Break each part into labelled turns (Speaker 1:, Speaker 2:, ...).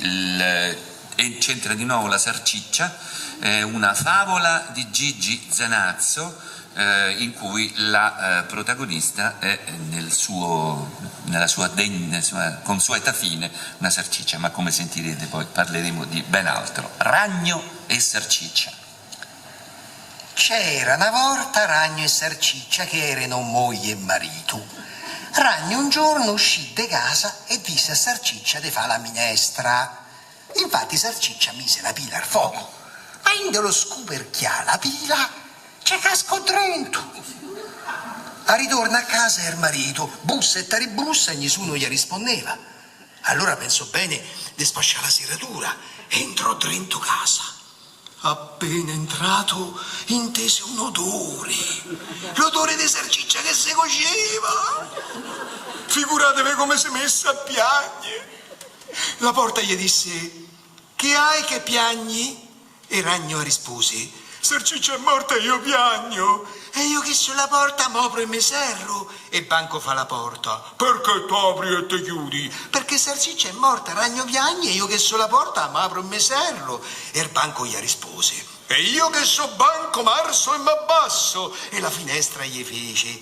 Speaker 1: Il, e c'entra di nuovo la sarciccia, è una favola di Gigi Zanazzo in cui la protagonista è nel suo, nella sua degna, sua consueta fine una sarciccia, ma come sentirete poi parleremo di ben altro. Ragno e sarciccia.
Speaker 2: C'era una volta Ragno e Sarciccia che erano moglie e marito. Ragno un giorno uscì di casa e disse a Sarciccia di fare la minestra. Infatti Sarciccia mise la pila al fuoco, ma in dello scoperchià la pila c'è cascò dentro. A ritorno a casa il marito, bussa e taribussa e nessuno gli rispondeva. Allora pensò bene di sfasciare la serratura e entrò dentro casa. Appena entrato intese un odore, l'odore di sarciccia che si cuoceva. Figuratevi come si è messa a piagne. La porta gli disse: Che hai che piagni? E Ragno rispose: Sarciccia è morta e io piagno. E io che sulla porta m'apro e mi serro. E Banco fa la porta. Perché t'apri e te chiudi? Perché Sarciccia è morta, Ragno piagne e io che sulla porta m'apro e mi serro. E il banco gli rispose: E io che so banco marzo e m'abbasso. E la finestra gli fece: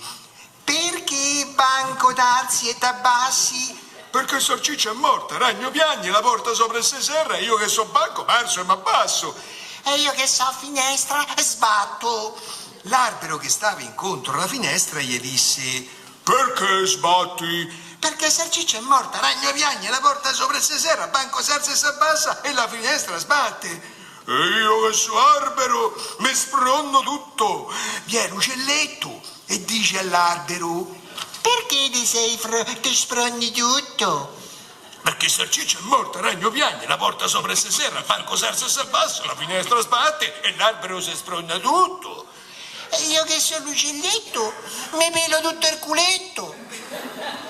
Speaker 2: Perché banco d'alzi e t'abbassi? Perché Sarciccia è morta, Ragno piagne, la porta sopra e si serra, e io che so banco marzo e m'abbasso. E io che so finestra sbatto. L'albero che stava incontro alla finestra gli disse: Perché sbatti? Perché Sarciccia è morta, Ragno piagne, la porta sopra e si serra, banco s'alza e s'abbassa e la finestra sbatte. E io che so albero mi sfronno tutto. Viene l'uccelletto e dice all'albero: Perché ti sei ti sfronni tutto? Perché Sarciccia è morta, Ragno piagne, la porta sopra e si serra, il banco s'alza e s'abbassa, la finestra sbatte e l'albero si sfronna tutto. E io che sono l'uccelletto, mi pelo tutto il culetto.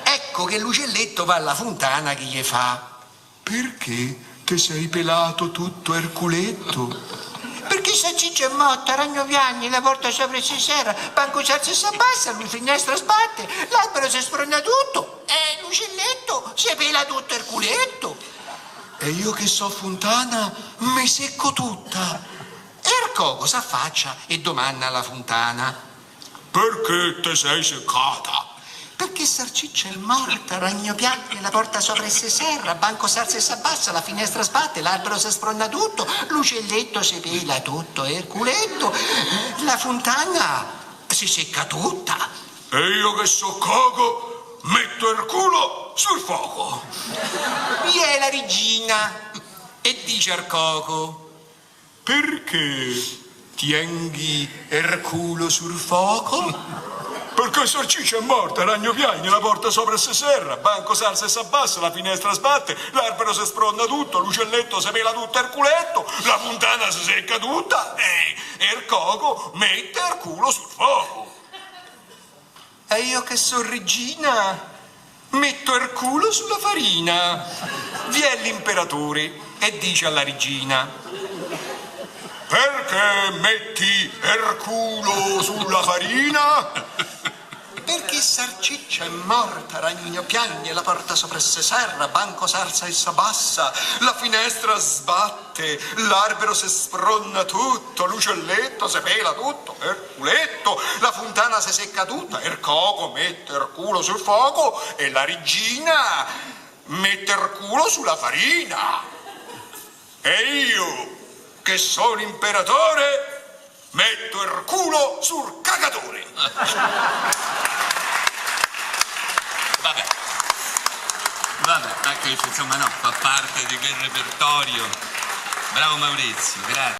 Speaker 2: Ecco che l'uccelletto va alla fontana che gli fa: Perché ti sei pelato tutto il culetto? Perché Sarciccia è morta, Ragno piagne, la porta sopra e si serra, banco s'alza e s'abbassa, la finestra sbatte, l'albero si sfronna tutto e l'uccelletto si pela tutto il culetto. E io che so fontana, mi secco tutta. E il coco s'affaccia e domanda alla fontana: Perché te sei seccata? Perché Sarciccia è morta, Ragno piagne, la porta sopra e si serra, banco s'alza e s'abbassa, la finestra sbatte, l'albero si sfronna tutto, l'uccelletto si pela tutto e il culetto, la fontana si secca tutta. E io che so coco, metto il culo sul fuoco. Vi è la regina e dice al coco: Perché tienghi il culo sul fuoco? Perché Sarciccia è morta, Ragno piagne, la porta sopra e si serra, banco s'alza e s'abbassa, la finestra sbatte, l'albero si sfronda tutto, l'uccelletto si pela tutto il culetto, la fontana si secca tutta e il coco mette il culo sul fuoco. E io che sono regina, metto il culo sulla farina. Vi è l'imperatore e dice alla regina: Perché metti il culo sulla farina? Perché Sarciccia è morta, Ragno piagne, la porta sopra e si serra, banco s'alza e s'abbassa, la finestra sbatte, l'albero si sfronna tutto, l'uccelletto si pela tutto, il culetto, la fontana si secca tutta, il coco mette il culo sul fuoco e la regina mette il culo sulla farina. E io, che sono imperatore, metto il culo sul cagatore.
Speaker 1: Vabbè. Vabbè, anche se insomma no, fa parte di quel repertorio. Bravo Maurizio, grazie.